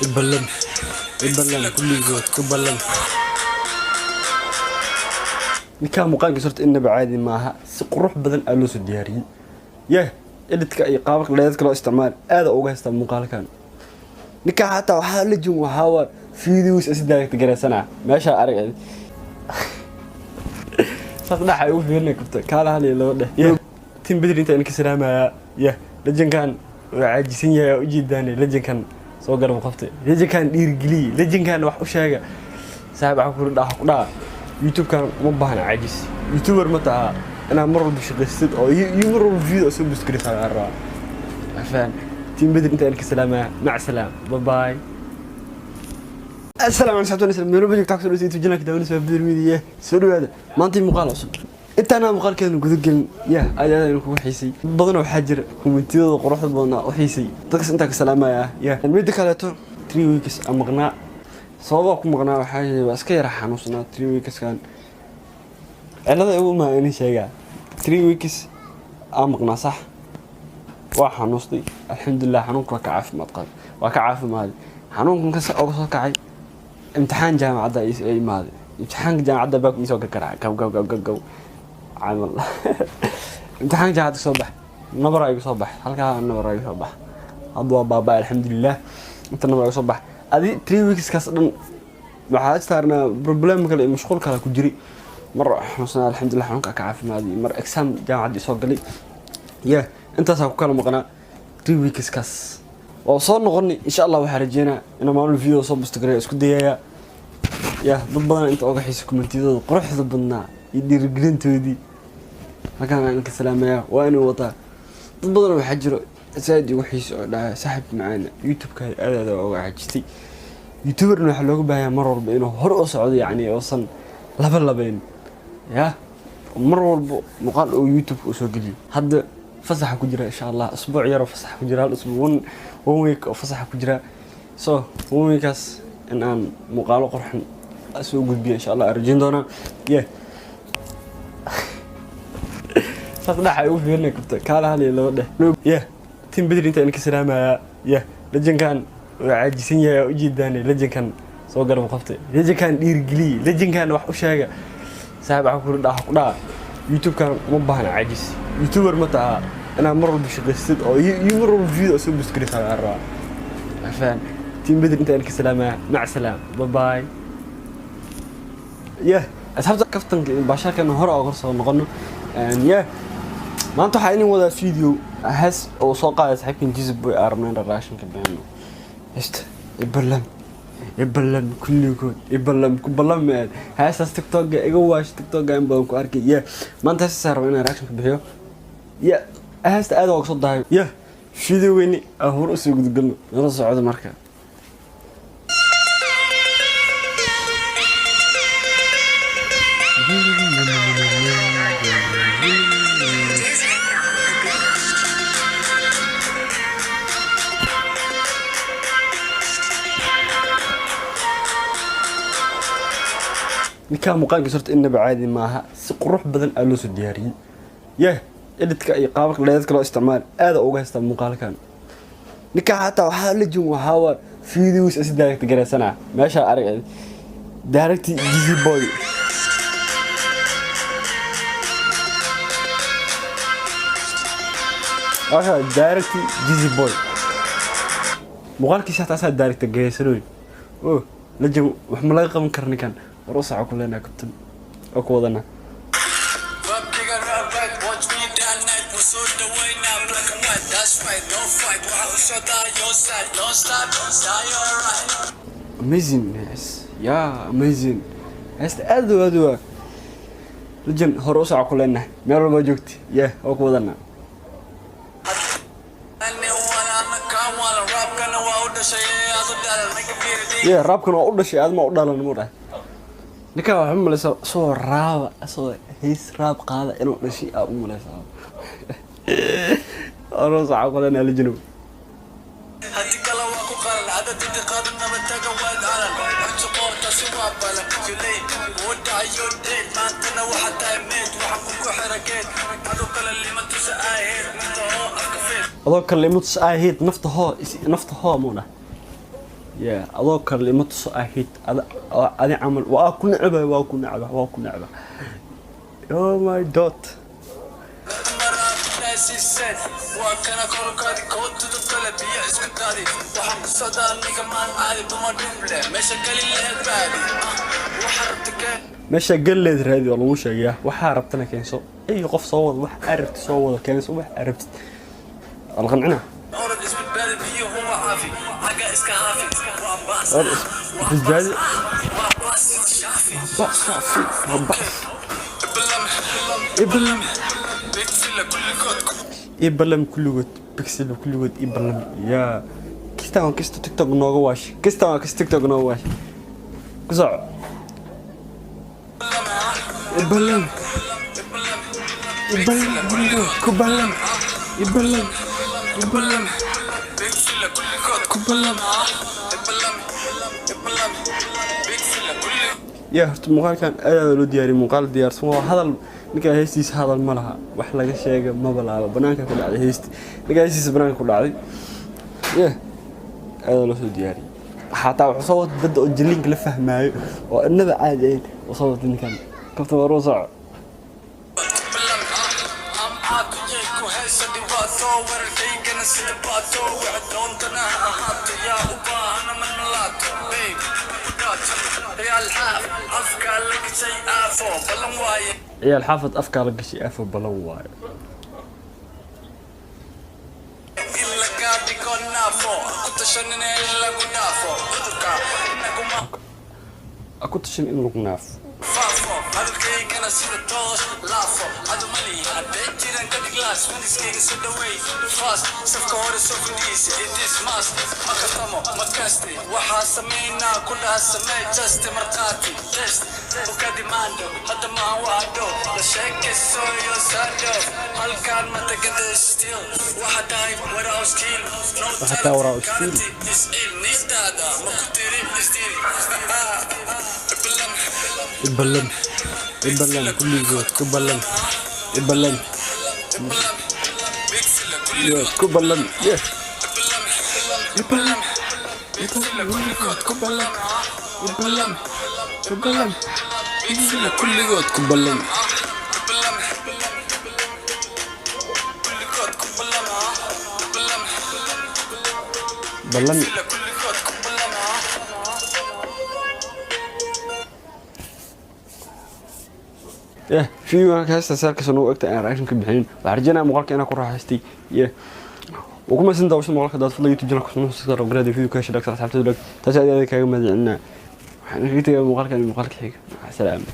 Ibalam ibalam kulligood ku ballam. Ninkaa muuqaalkiisa horta innaba caadi maaha, si qurux badan aa loo soo diyaariyey. Yeh, editka iyo qaababka leedadka loo isticmaal aada uga haystaa muuqaalkan. Ninkaa xataa waxaa la jin waxaa waa videos is direct garaysanaa meeshaa arag saas dhaxa ugu fiirinay kabta kaala hal iyo laba dheh. Yeh, tim Bedri inta idinka salaamayaa. Yeh, lejankan waa caajisan yahay, waa ujeedaane. Lejankan soo garab qabtay, lejankan dhiirigeliye, lejankan wax u sheega. Saaxiib, waxaa ku dhaha ku dhaha YouTube-kan uma baahna caajis. YouTuber ma taha inaad mar walba shaqaystid oo iyo mar walba video soo post garaysaa laga rabaa. Afaan team Bedri inta idinka salaamaya. Mac salaam, bye bye. Assalaamu calaykum saxibtaan, meel walba joogtaa kusoo dhaweysa channelka daawanaysa Bedri Media. Soo dhawaada maanta muuqaal cusub. Intaana muuqaalkeena guda gelin, yah, aad aad ayaan kugu xiisay. Dad badan waxaa jira commentiyadooda quruxda badan u xiisay, dadkaas intaa ka salaamaya. Yah, midda kaleeto, 3 weeks aan maqnaa. Sababaa ku maqnaa waxaa yeelay waa iska yara xanuunsanaa 3 weekskan. Cilada igu imaa inay sheegaa, 3 weeks aan maqnaa, sax, waa xanuustay. Alxamdulilah, xanuunka waa ka caafimaad qab, waa ka caafimaaday. Xanuunkan kas oga soo kacay, imtixaan jaamacadda ii imaaday. Imtixaanka jaamacadda baa iisoo gargaraacay, gaw gaw gaw gaw gaw camal. Imtixaanka jaamacadda soo bax, nabaraa iga soo bax halkaa, nabaraa iga soo bax. Hadda waa baabaa, alxamdulilah, inta nabaraa iga soo bax. Adi 3 weekskaas dhan waxaa saarnaa problem kale iyo mashquul kale ku jiray. Mar xanuunsanaa, alxamdulilah, xanuunka ka caafimaaday. Mar exam jaamacadda soo galay. Yeah, intaasaa ku kala maqnaa 3 weekskaas. Waa soo noqonay, insha Allah. Waxaa rajeynaa inaan maalin video soo post gareeyo, isku dayaya. Ya, dad badan inta oga xiisa commentiyadooda quruxda badnaa iyo dhiirigelintoodii, halkaan aan ka salaamaya. Waa inuu wataa. Dad badan waxaa jiro zaaid igu xiisa oo dhaha, "Saaxib macaana, YouTube-ka aad aad uga caajistay." YouTuberna waxaa looga baahanyaa mar walba inuu hor u socdo, yacni uusan laba labayn ya mar walba muuqaal uu YouTube uu soo geliyo. Hadda fasaxa ku jira, insha Allah, usbuuc yaroo fasaxa ku jira, hal usbuuc, one week oo fasaxa ku jira. So one weekaas in aan muuqaalo qurxan soo gudbiyo, insha Allah, aan rajeyn doonaa. Yeah, saas dhaxa ugu fiirinay kabta kaala hal iyo laba dheh. Yeah, team Bedri inta idinka salaamayaa. Yeah, lejankan waa caajisan yahay, waa ujeedaane. Lejankan soo garab qabtay, lejankan dhiirigeliye, lejankan wax u sheega. Saaxib, waxaa ku dhaha ku dhaha YouTube-kan uma baahna caajis. YouTuber ma taha inaad mar walba shaqaystid oo iyo mar walba video soo post garaysaa laga rabaa. Afaan team Bedri inta idinka salaamaya. Mac salaam, bye bye. Yeah, asxaabta, kaftanka iyo baashaarkana hore oo soo noqono. Yeah, maanta waxaa idin wadaa video hees oo soo qaaday saaxiibkan Jizib Boy. Aan rabno in reactionka bixino. Heesta ibalam ibalam kulligood ibalam ku ballameen, heestaas TikTok iga waash, TikTok in badan ku arkay. Yeah, maanta heestaas rabaa inaan reactionka bixiyo. Yeah, heesta aad uga soo dahay. Yeah, videoweyni aan hore usoo gudgalno, nala socdo marka. Ninkaa muuqaalkiisa horta innaba caadi maaha, si qurux badan aa loo soo diyaariyey. Yeh, editka iyo qaababka leedadka loo isticmaal aada uga haystaa muuqaalkan. Ninkaa xataa waxaa la jin waxaa waa videos is direct garaysanaa meeshaa arag direct Jizzy Boy. Waxa direct Jizzy Boy muuqaalkiisa xataa asaa direct garaysanoy. Oh, lajin wax ma laga qaban kara ninkan. War u saco ku leenahay kabtan oo ku wadana. Rap nigga, rap right, watch me that night. We're so the way now, black and white. That's right, no fight. Waxa u socdaa your side, don't stop, die alright. Amazing, yes, yeah, amazing. Heesta aad u aad u lajin hore u saco ku leenahay meel walba joogti. Yeah, oo ku wadana. Yeah, raabkan waa u dhashay, aad ma u dhalan mu dhahay. Ninkan waxaa u malaysaa soo raaba asoo hees raab qaada inuu dhashay aa u malaysaa. Hore u saco ku leenahay lajinow. Haddii kale waa ku qalan cadadinta qaadan nabadaga waad calan cunto qoortaasi waa balan julay wuu dhacayo dheed maantana waxa tahay meed waxa kugu xira geed adoo kale lima tusa ahayd nafta hoo afka feed. Adoo kale imutus ahayd nafta hoo nafta hoo muu dhah. Yeah, adoo kale ima tuso. I hate adi camal. Waa ku necba, waa ku necba, waa ku necba. Oh my God. Waa kana korukaadi kootuda kale biyo isku daadi. Waxaan ku socdaa aniga maan caadi dumar dhuble meesha kali lehed raadi. Waxa rabta keen. Meesha galleed raadi waa lagu sheegayaa. Waxaa rabtana keenso. Ay, qof soo wada wax aa rabtid, soo wada keenso wax aa rabtid, waa la qancina. Orod isbadbaadi, biyuhu waa caafi, xagga iska haafi, waa baas. Orod Waa isbadbaadi. baas, waa baas shaafi. Bas shaafi, waa bas. Iblam. Iblam. Bigfila kulligood. Ii ballam kulligood, bixel kulligood ii ballam. Yaa kistaan waa kista TikTok nooga waash, kistaan waa kista TikTok nooga waash. Ku soco. Ii ballam, ii ballam kulligood, ku ballam, ii ballam, ii ballam. Bigfila kulligood. Ku ballam. Iblam, iblam, bigfila kulligood. Yaa horta muuqaalkan aad loo diyaariyay, muuqaal diyaarsan waa. Hadal ninkaa heestiisa hadal ma laha, wax laga sheega maba laha. Banaanka ku dhacday heesti, ninkaa heestiisa banaanka ku dhacday. Yeah, aad loo soo diyaariyay. Xataa wuxuu soo wata dadda oo jiliinka la fahmaayo oo innaba caadi ahayn oo soo wata ninkan kabta waruu soco. Amcaatiyay ku haysa dhibaato, wararkaygana sida baato, waxa doontana ha ahaato, yaa u baahana manalaato, babe ku dhaato, ciyaal xaaf afkaa la gashay aafo, ballan waaye. Ciyaal xaafad afkaa la gashay aafo, ballan waayo. In lagaa dhigo naafo, ku tashanina in lagu dhaafo cudurka naguma Ha ku tashan in lagu naafo. faafo, hadalkaygana sida toos laafo, adumali hadday jiran ka dhiglaas, faniskayga soo dhaweey fast, safka hore soo fadhiisa, it is must, ma kaftamo ma kasti, waxaa sameynaa ku dhaha samee, just markhaati test ukadimaando, hadda maaha waadho la sheekayso iyo saadho, halkaan ma tagada still, waxa tahay waraa skill no. Waxa tahay waraa skill. Is ill nidaada ma ku tiri still. Iballam, iballam kulligood, ku ballam, iballam kulligood, ku ballam. Yeah, iballam, iballam kulligood, ku ballam, iballam, ku ballam, kulligood, ku ballam. Kulligood ku ballam. Ballan. Kulligood ku ballam. Yeah, video heesta saarkaas nagu egta aan reaction ka bixinin. Waxaan rajeynaya muuqaalka inaa ku raaxaystay. Yeah, waa ku mahadsan daawashada muuqaalka. Daad fadlan YouTube channel kusoo subscribe garee, video ka hesha dhagsa asxaabtada dhag. Taasi aad aad kaaga mahadcelinaa. Waxaan kaga tegayaa muuqaalkan iyo muuqaalka xiga. Maca salaama.